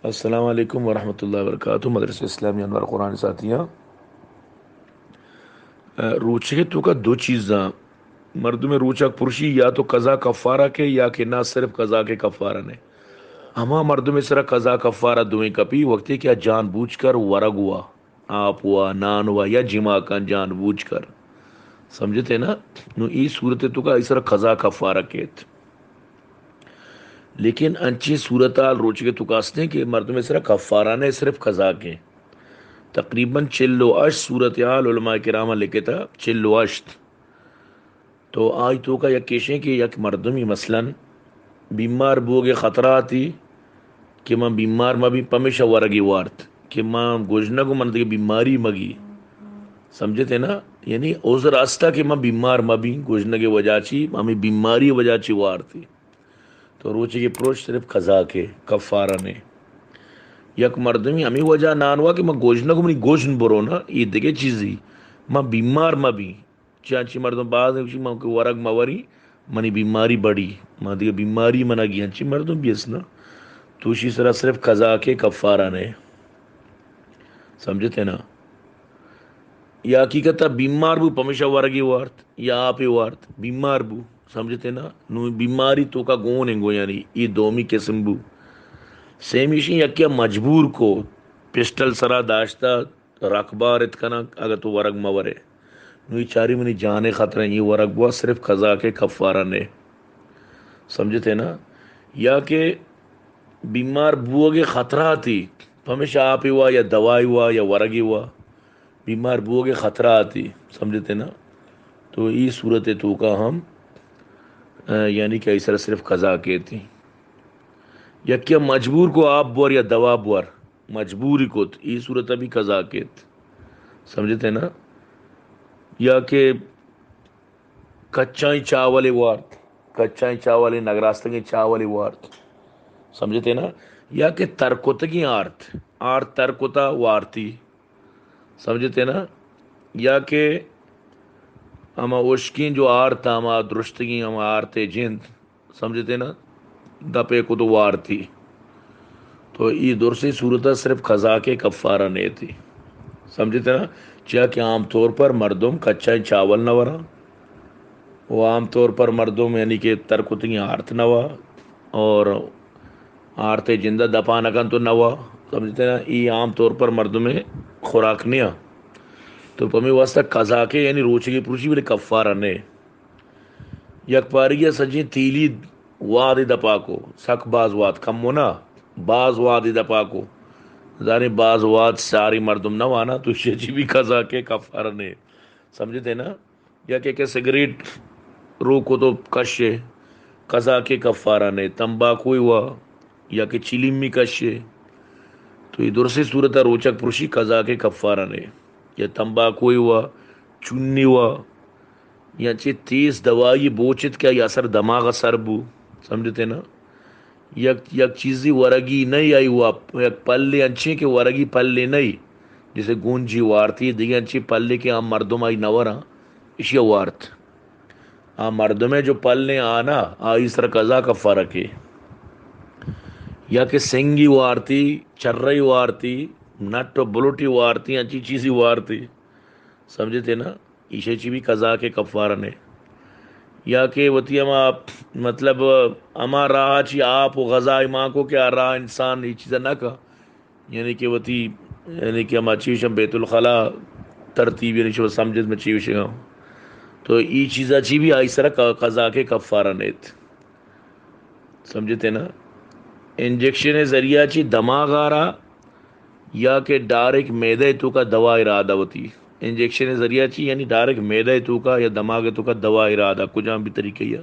السلام علیکم ورحمۃ اللہ وبرکاتہ۔ مدرسہ اسلامی انوار قرآن ساتھیاں، روچگ ءِ توکا دو چیزاں مردم روچگ پرشی، یا تو قضا کفارہ کے یا کہ نہ صرف قضا کے کفارہ نے۔ ہما مردم سرا قضا کفارہ دوئیں کپی، وقتی کہ آ جان بوجھ کر ورگ ہوا، آپ ہوا، نان ہوا یا جماع کن جان بوجھ کر، سمجھتے نا؟ نو ای صورت توکا ای سرا قضا کفارہ کیت۔ لیکن انچیں صورتحال روچگ ءِ توکا ہستیں کہ مردم سرا کفارہ نے، صرف قضا کے۔ تقریباً چل و ہشت صورتحال علماء کرام لکھتا، چل و ہشت۔ تو آئی توکا یک کیشیں کہ یک مردمی مثلاً بیمار بوگ ءِ خطرہ آتی کہ من بیمار مہ بی، پمیشا ورگی وارت کہ من گژنگ و من دیگہ بیماری مگی۔ سمجھتے نا؟ یعنی عذر استا کہ من بیمار مہ بی، گژنگ ءِ وجہ چی، ہمیں بیماری وجہ چی وارتی۔ تو روچگی پروش صرف قضا کے، کفارہ نے۔ یک مردمی ہمیں وجہ نانوا کہ من گژنگ و منی گژن برو نا، یہ دیگہ چیزی۔ من بیمار مہ بی۔ چانچی مردم باز ہیں، من کہ ورگ مہ وری، منی بیماری بڑی، من دیگہ بیماری منا گی، انچی مردم بھی اس نا۔ تو شی سرا صرف قضا کے، کفارہ نے۔ سمجھتے نا؟ یا حقیقتا بیمار بو، پمیشا ورگی وارت، یا آپی وارت، بیمار بو، سمجھتے نا؟ نو بیماری توکا گون انگو، یعنی یہ دومی قسم بو۔ سیمیشی یکیا مجبور کو، پسٹل سرا داشتا، رکبار ات کناں، اگہ تو ورگ مہ ورے۔ نو یہ چاری منی جانے خطرہ، یہ ورگ بوا صرف قضا کے، کفارہ نے۔ سمجھتے نا؟ یا کہ بیمار بوگ ءِ خطرہ آتی، پمیشا آپی وا یا دوائی وا یا ورگی وا، بیمار بوگ ءِ خطرہ آتی، سمجھتے نا؟ تو ای صورت توکا ہم، ا، یعنی کہ ایسر صرف قضا کیتی۔ یکیا مجبور کو آپ بور یا دوا بور، مجبوری کت، ای صورت بھی قضا کیت۔ سمجھتے نا؟ یا کہ کچائیں چاولے وارت، کچائیں چاولے، نگراستگیں چاولے وارت۔ سمجھتے نا؟ یا کہ ترکتگیں آرت، آرت ترکتا وارتی۔ سمجھتے نا؟ یا کہ ہما اشکیں جو آرت، ہما درشتگیں ہما آرت جند، سمجھتے نا؟ دپے کو تو وارتی۔ تو یہ درستی صورت صرف قضا کے، کفارہ نہیں تھی۔ سمجھتے نا؟ چیا کہ عام طور پر مردم کچا چاول نہ ورا، وہ عام طور پر مردم یعنی کہ ترکتگیں آرت نہ وا، اور آرت جندہ دپا نہ کن تو نہ وا۔ سمجھتے نا؟ یہ عام طور پر مردم خوراک نہیں آ۔ تو پمی واسطہ قضا کے یعنی روچگی پروشی بلے کفارہ نہیں۔ یک پارگی ءَ سجیں تیلی وادے دپا کو، سک باز واد، کمو نہ، باز وادے دپا کو۔ زانے باز واد ساری مردم نہ وانا، تو شے چی بھی قضا کے کفارہ نے۔ سمجھتے نا؟ یا کہ، کہ سگریٹ روکو تو کشے، قضا کے کفارہ نے۔ تمباکوئی وا، یا کہ چلیمی کشے، تو یہ درستی صورت روچک پروشی قضا کے کفارہ نے۔ یا تمباکوئی وا، چنی وا، یا چہ تیز دوائی بوچت کہ آئی اثر دماغ سر بو، سمجھتے نا؟ یک، یک چیزی ورگی نہیں آئی وا، یک پلے انچیں کہ ورگی پلے نہیں، جیسے گونجی وارتی، دیگه انچیں پلے کہ عام مردم آئی نورا، اشیا وارت۔ آ مردمے جو پلیں آنا، آئی سر قضا کفارہ کے۔ یا کہ سنگی وارتی، چرئی وارتی، نٹ و بلوٹی وارتی، انچی چیزی وارتی۔ سمجھتے نا؟ ایشے چی بھی قضا کے کفارہ نے۔ یا کہ وتی ہما، مطلب، ہما راہ چی آپ و غذا مان کو کہ آ راہ انسان یہ چیزا نہ کا۔ یعنی کہ وتی، یعنی کہ ہما چیش ہم بیت الخلا ترتیب، یعنی شما سمجھت میں چی وشگا۔ تو ای چیزا چی بھی آئی سرا ق-، قضا کے کفارہ نیت۔ سمجھتے نا؟ انجیکشن ذریعہ چی دماغ آ رہا یا کہ ڈائریکٹ معدہ تو کا دوا ارادہ ہوتی۔ انجیکشن ذریعہ چی یعنی ڈائریکٹ معدہ تو کا یا دماغ تو کا دوا ارادہ، کجام بھی طریقے یا۔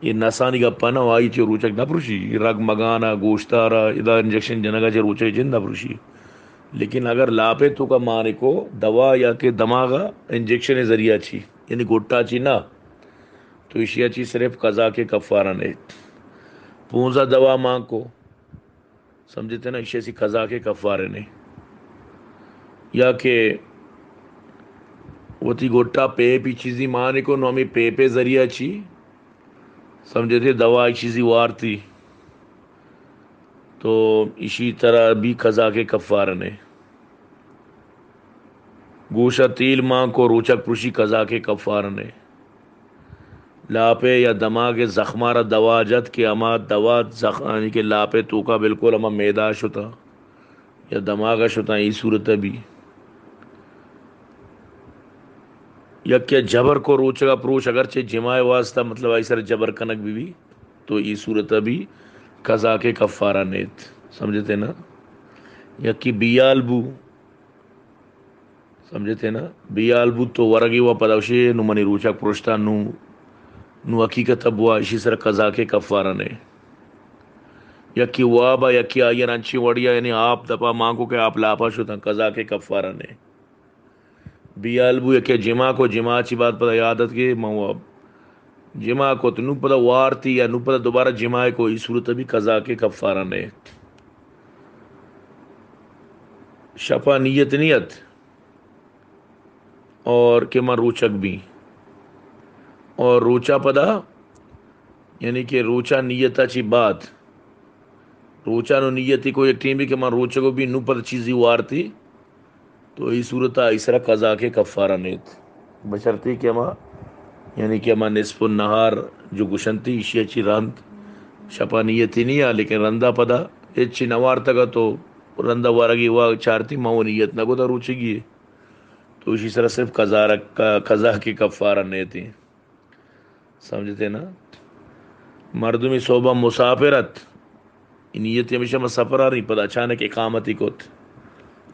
یہ نسانی گپا نہ، آئی چہ روچک نہ پروشی، رگ مگانا، گوشتارا، ادا انجیکشن جنگا چہ روچک جند نہ پروشی۔ لیکن اگر لاپے تو کا مانے کو دوا یا کہ دماغا انجیکشن ذریعہ چی، یعنی گٹا چی نہ، تو اشیا چی صرف قضا کے کفارہ نے۔ پونزا دوا مان کو، سمجھتے نا، ایشی سی قضا کے کفارے نے۔ یا کہ وتی گٹا پیپ ای چیزی مانے کو، نو ہمیں پیپے ذریعہ چی، سمجھتے، دوا ای چیزی وارتی۔ تو ایشی ترا بھی قضا کے کفارہ نے۔ گوشا تیل مان کو روچک پروشی قضا کے کفارہ نے۔ لاپے یا دماغ زخمارا دوا جت کہ ہما دوا زخ-، یعنی کہ لاپے توکا بالکل ہما میدا شتا یا دماغ شتا، ای صورت بھی۔ یکے جبر کو روچگا پروش، اگرچہ جماع واسطہ، مطلب، آئی سر جبر کنگ بھی بھی، تو ای صورت بھی قضا کے کفارہ نیت۔ سمجھتے نا؟ یکی بیال بو، سمجھتے نا؟ بیال بو تو ورگی و پدا وشی نو منی روچک پروشتا، نو، نو حقیقت بوا، اشی سر قضا کے کفارہ نے۔ یکی وابا، یکی آئیر انچی وڑیا، یعنی آپ دپا مانگو کہ آپ لاپا شتن، قضا کے کفارہ نے۔ بیال بو، یکی جماع کو، جماع چی بات پدا یاد ات کہ من واب جماع کو تو نو پدا وارتی یا نو پدا دوبارہ جماع کو، ای صورت بھی قضا کے کفارہ نے۔ شپا نیت نیت اور کہ من روچک بھی، اور روچا پدا، یعنی کہ روچا نیتا چی بعد، روچا نو نیتی کو یک ٹیم بھی کہ من روچگو بھی، نو پدا چیزی وارتی، تو ای صورتا ای سرا قضا کے کفارہ نیت۔ بشرطی کہ ہما، یعنی کہ ہما نصف النہار جو گشنتی، ایشی چی رند، شپا نیتی نہیں آ، لیکن رندا پدا ہچی نوارتگا تو رندا ورگی وا چارتی، ما وہ نیت نہ کو تا روچگی، تو ایشی سرا صرف قضا رکھ-، قضا کے کفارہ نیتی۔ سمجھتے نا؟ مردمی صوبہ مسافر ات، ای نیت ہمیشہ ما سفر آ رہی، پدا اچانک اقامتی کت،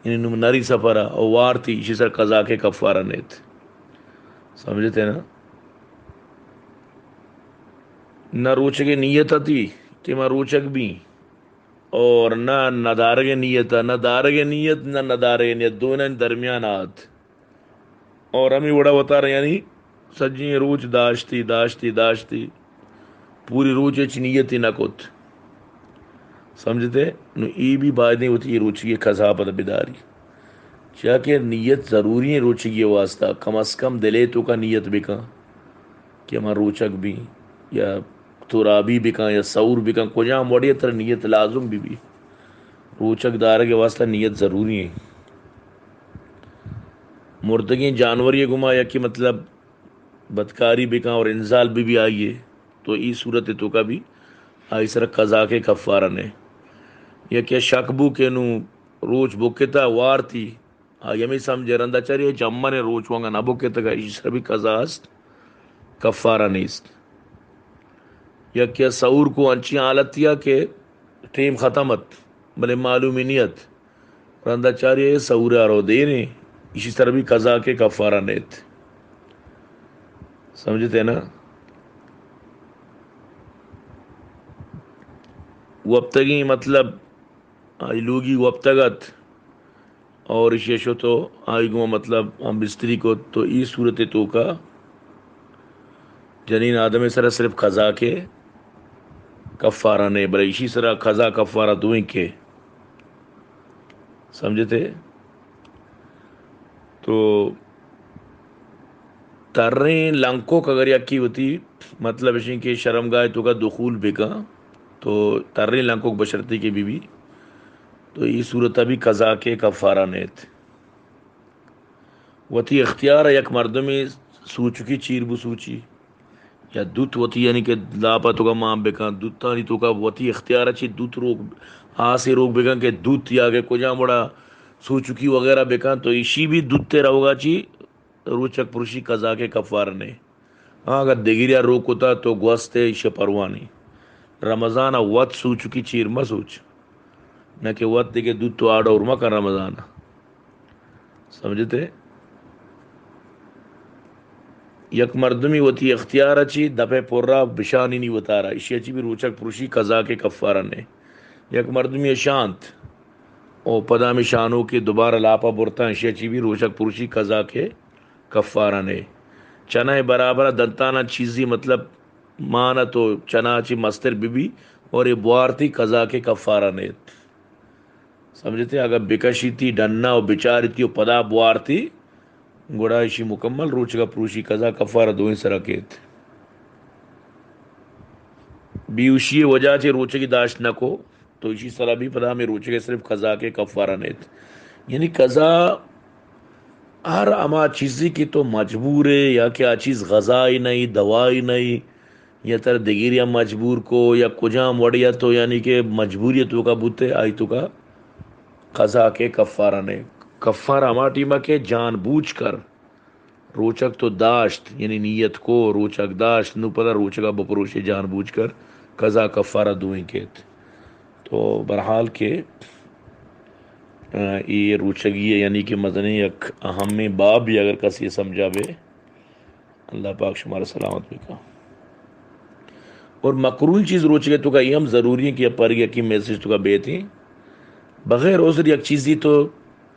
یعنی نم نری سفر آ، او وارتی، ایشی سر قضا کے کفارہ نیت۔ سمجھتے نا؟ نہ روچگے نیت آتی کہ ما روچگ بھی، اور نہ ندارگے نیت، نہ دارگے نیت، نہ ندارگے نیت، دونوں درمیان آت۔ اور ہمیں وڑا وتارا، یعنی سجیں روچ داشتی، داشتی، داشتی، پوری روچ ہچ نیتی نہ کت۔ سمجھتے؟ نو ای بھی بایدیں وتی روچی قضا پد بداری۔ چیا کہ نیت ضروری ہے روچی واسطہ، کم از کم دلے توکا نیت بکن کہ من روچک بھی، یا ترابی بکن، یا سور بکن، کجام وڑی تر نیت لازم بھی بھی۔ روچک دارگ واسطہ نیت ضروری ہے۔ مردگیں جانوری گما یکی، مطلب، بدکاری بکن اور انزال بھی بھی آئیے، تو ای صورت توکا بھی آئی سر قضا کے کفارہ نے۔ یا کہ شک بو کہ نو روچ بکتا وارتی، آئی ہمیں سمجھے رندا چاری جمن روچ وانگا نہ بکتگا، ای سر بھی قضا است، کفارہ نیست۔ یا کہ سور کو انچی حالت یا کہ ٹیم ختم ات، بلے معلومی نیت۔ رندا چاری اے سہورا رو دیریں، ایشی سر بھی قضا کے کفارہ نیت۔ سمجھتے نا؟ وپتگیں مطلب، آئی لوگی وپتگ ات اور ایشی شو تو آئی گو مطلب ہم بستری کو، تو ای صورت توکا جنین آدم سر صرف قضا کے کفارہ نے، بلے ایشی سر قضا کفارہ دوئیں کے۔ سمجھتے؟ تو تریں لنکوک اگر یکی وتی مطلب اشیں کہ شرمگاہ توکا دخول بکن، تو تریں لنکوک بشرطی کے بی بی، تو ای صورت بھی قضا کے کفارہ نیت۔ وتی اختیار یک مردمی سوچکی چیر بو سوچی، یا دوت وتی، یعنی کہ لاپا توکا مان بکن، دوتانی توکا وتی اختیار چی دوت روک، آسے روک بکن کہ دوت یا کہ کجام وڑا سوچکی وغیرہ بکن، تو ایشی بھی دوت روگا چی روچک پروشی قضا کے کفارہ نے۔ ہاں، اگر دگری روک کتا تو گوستے ایشی پروانی۔ رمضان وت سوچکی چیر مسوچ۔ نہ کہ وت دگہ دوت تو آڈ اور مکن رمضان۔ سمجھتے؟ یک مردمی وتی اختیار چی دپے پورا بشانی نی وتارا، ایشی چی بھی روچک پروشی قضا کے کفارہ نے۔ یک مردمی شانت او پدا ہمیں شانو کے دوبارہ لاپا برتا، ایشی چی بھی روچک پروشی قضا کے کفارہ نے۔ چنا برابر دنتانا چیزی مطلب مانا تو چنا چی مستر بی بی اور یہ بوارتی قضا کے کفارہ نیت۔ سمجھتے؟ اگر بکشیتی ڈنا و بچارتی و پدا بوارتی، گڑا ایشی مکمل روچگا پروشی قضا کفارہ دوئیں سرا کیت۔ بیوشی وجہ چے روچگی داشت نکو، تو ایشی سرا بھی پدا ہمیں روچگ ء صرف قضا کے کفارہ نیت۔ یعنی قضا ہر ہما چیزی کہ تو مجبور ہے یا کہ آ چیز غذائی نہیں، دوائی نہیں، یا تر دگیری ہم مجبور کو یا کجام وڑیا تو یعنی کہ مجبوری تو کا بوتے آئی تو کا قضا کے کفارہ نے۔ کفارہ ہما ٹیما کہ جان بوجھ کر روچگ تو داشت، یعنی نیت کو روچگ داشت، نو پدا روچگا بپروشے جان بوجھ کر قضا کفارہ دوئیں کیت۔ تو بہرحال کہ، آ، یہ روچگی ہے، یعنی کہ مزنیں یک اہم باب بھی اگر کسی سمجھا بے، اللہ پاک شمارا سلامت بکا۔ اور مکروہ چیز روچگے تو کا یہ ہم ضروری ہے کہ پرگی کی میسج تو کا بیت ہیں۔ بغیر عذر یک چیزی تو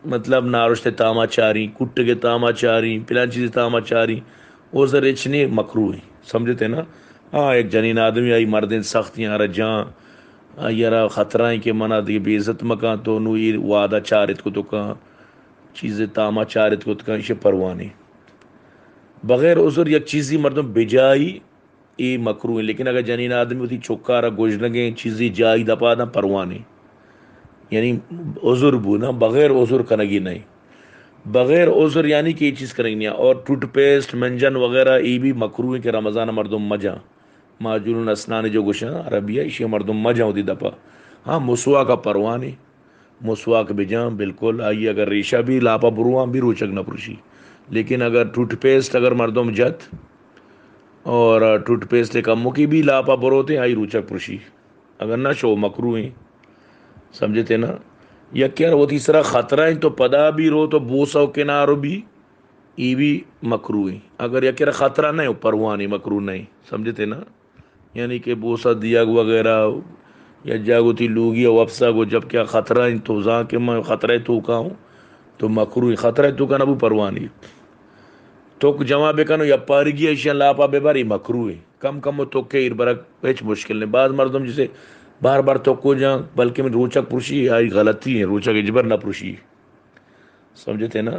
مطلب نارشت تاما چاری، کٹگ تاما چاری، پلان چیز تاما چاری، عذر اچ نے مکروہ ہیں۔ سمجھتے نا؟ ہاں، ایک جنین آدمی آئی مردین سخت یارا جان، آئی را خطرہ ہیں کہ منا دیگہ بے عزت مکان تو نو یہ وعدہ چارت کو تو کان، چیز تاما چارت کو تو کان، اسے پرواہ نہیں۔ بغیر عذر یک چیزی مردم بجائی، اے مکروہ ہیں، لیکن اگر جنین آدمی وتی چکارا گژنگیں چیزی جائی دپا داں پرواہ نہیں۔ یعنی عذر بو نا، بغیر عذر کنگی نہیں۔ بغیر عذر یعنی کہ یہ چیز کنگی نہیں۔ اور ٹوتھ پیسٹ، منجن وغیرہ یہ بھی مکروہ ہیں کہ رمضان مردم مجاں۔ معجون الاسنان جو گشاں عربیہ، ایشی مردم مجاں وتی دپا۔ ہاں، مسواک پرواہ نہیں۔ مسواک بجاں، بالکل، آئی اگر ریشہ بھی لاپا برواں بھی روچگ نہ پروشی۔ لیکن اگر ٹوتھ پیسٹ اگر مردم جت اور ٹوتھ پیسٹ کمکی بھی لاپا بروتے، آئی روچگ پروشی۔ اگر نہ شو مکروہ ہیں۔ سمجھتے نا؟ یکے وتی سرا خطرہ ہیں تو پدا بھی رو تو بوسو کنارو بھی، ای بھی مکروہ ہیں۔ اگر یکے را خطرہ نہیں ہو، پرواہ نہیں، مکروہ نہیں۔ سمجھتے نا؟ یعنی کہ بوسہ دیگ وغیرہ یا جاگو تی لوگی او اپسا گو جب کیا خطرہ ہیں تو زان کہ میں خطرہ تو کا ہوں تو مکروہ ہیں۔ خطرہ تو کا نہ بو پرواہ نہیں۔ توک جمع بکنو یا پارگی ایشی لاپا بے باری مکروہ ہیں۔ کم کم و توک کے ایر برک ہچ مشکل نہیں۔ بعض مردم جسے بار بار توک کو جان بلکہ من روچک پروشی آئی غلطی ہیں، روچک اجبر نہ پروشی۔ سمجھتے نا؟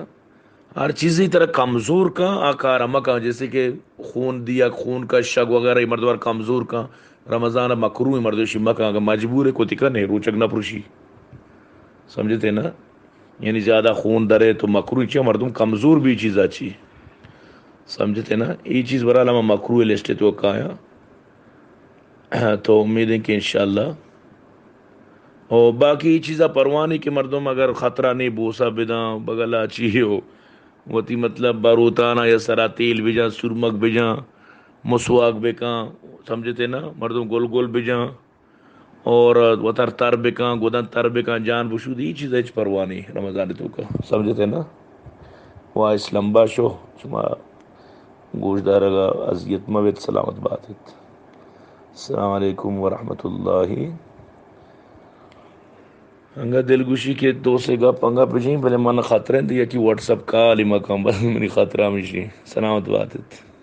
ہر چیزی طرح کمزور کن، آ کار مکن، جیسے کہ خون دیا، خون کا شگ وغیرہ، یہ مردم کمزور کن، رمضان مکروہ مردوشی مکن، اگر مجبور ہے کوتی کنے، روچک نہ پروشی۔ سمجھتے نا؟ یعنی زیادہ خون درے تو مکروہ چی، مردم کمزور بھی چیز اچی۔ سمجھتے نا؟ یہ چیز برحال ہم مکروہ لسٹ تو کایا۔ تو امید ہے کہ انشاءاللہ۔ او باقی یہ چیزا پرواہ نہیں کہ مردم اگر خطرہ نہیں بوسا بداں، بغل اچی ہو، وتی مطلب بروتانا یا سرا تیل بجاں، سرمک بجاں، مسواک بکاں، سمجھتے نا؟ مردم گل گل بجاں اور وتر تر بکاں، گدن تر بکاں، جان بشود، یہ چیز ہچ پرواہ نہیں رمضان تو کا، سمجھتے نا؟ وائس لمبا شو، شما گوشدارگا اذیت مبیت، سلامت باتت۔ السلام علیکم ورحمۃ اللہ۔ انگا دلگوشی کہ دو سے گپ انگا بجیں، بلے من خطرہ ہیں تو یکی واٹس اپ کال ہی مکان، بس منی خطرہ ہمیشی۔ سلامت باتت۔